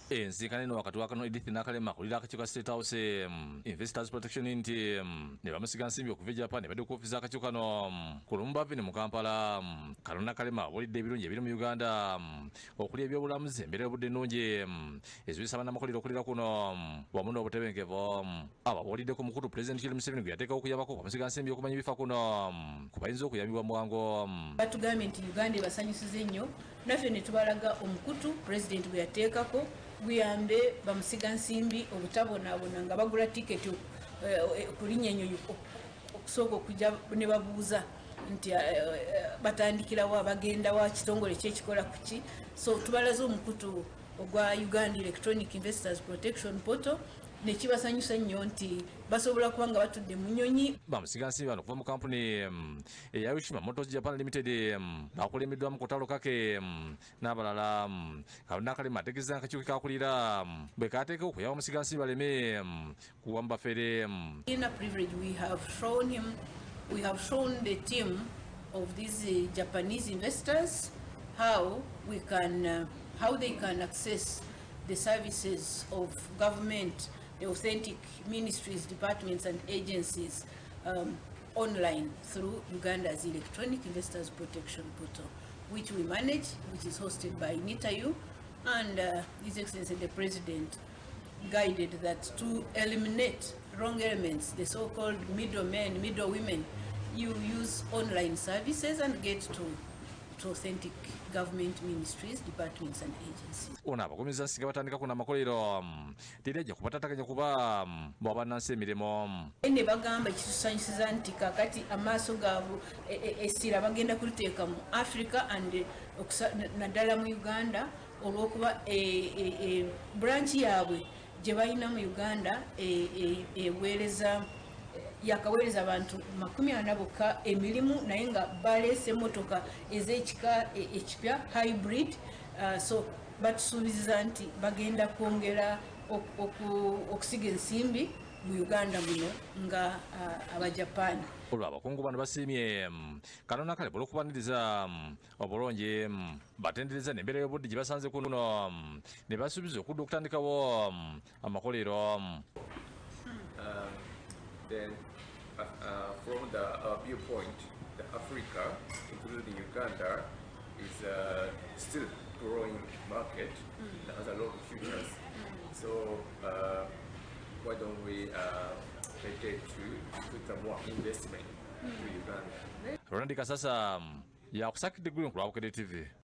Ensinkano eno wakati wa Kano Edith Nakalema akulira akakiiko ka State House Investors Protection Unit ne bamusiga nsimbi okuva e Japan ebadde ku ofiisi z'akakiiko kano ku Lumumba Avenue mu Kampala. Kano Nakalema abuulidde ebirungi ebiri mu Uganda okuli ebyobulamuzi, embeera y'obudde ennungi eziwisa bannamakolero okulira kuno wamu n'obutebenkevu. Ababuulidde ku mukutu Pulezidenti Yoweri Museveni gwe yateekawo okuyambako bamusiga nsimbi okumanya ebifa kuno kubayinza okuyambibwa mu bwangu. Batugambye nti Uganda ebasanyusiza ennyo, naffe ne tubalaga omukutu Pulezidenti gwe yateekako guyambe bamusiga nsimbi obutabonaabona nga bagula tiketi kulinnya ennyonyi, okusooka okujja ne babuuza nti batandikirawa, bagenda wa, kitongole kyekikola kuki. So tubalaze omukutu ogwa Uganda Electronic Investors Protection Portal, nekibasanyusa nnyo nti basobola kuba nga batudde mu nyonyi. Bamusigansimbi bano okuva mu kampuni eya Wishima Motors Japan Limited bakulembeddwamu Kotalo Kake n'abalala. Kano Nakalema ategeeza akakiiko kakulira bwe kateeka okuyamba bamusigansimbi baleme kuwamba fere. In a privilege we have shown him, we have shown the team of these Japanese investors how they can access the services of government, the authentic ministries, departments and agencies online through Uganda's Electronic Investors Protection Portal, which we manage, which is hosted by NITA-U, and His Excellency the President guided that to eliminate wrong elements, the so-called middlemen, middle women, you use online services and get to authentic government ministries, departments and agencies. Ono abagumiza singa batandika kuno amakolero teri ajja kubatataganya kuba bwabannansi emirimu. Ne bagamba kitusanyusiza nti kakati amaaso gaabwe essira bagenda kuliteeka mu Africa and naddala mu Uganda, olw'okuba branch yaabwe gye balina mu Uganda eweereza, yakaweereza abantu 40 bokka emirimu, naye nga baleese emmotoka ez'ekika ekipya, hybrid. So batusuubiza nti bagenda kwongera okusiga ensimbi mu Uganda muno nga Abajapaani. Olwo abakungu bano basiimye kano Nakalema olw'okubaniriza obulungi, batendereza n'embeera y'obudde gye basanze kuno ne basuubiza okudda okutandikawo amakolero. Then from the viewpoint, the Africa, including Uganda, is still growing market that has a lot of futures. So why don't we meditate to put some more investment to Uganda? Ronald Kasasa yakusakidde eggulire ku lwa Bukedde TV.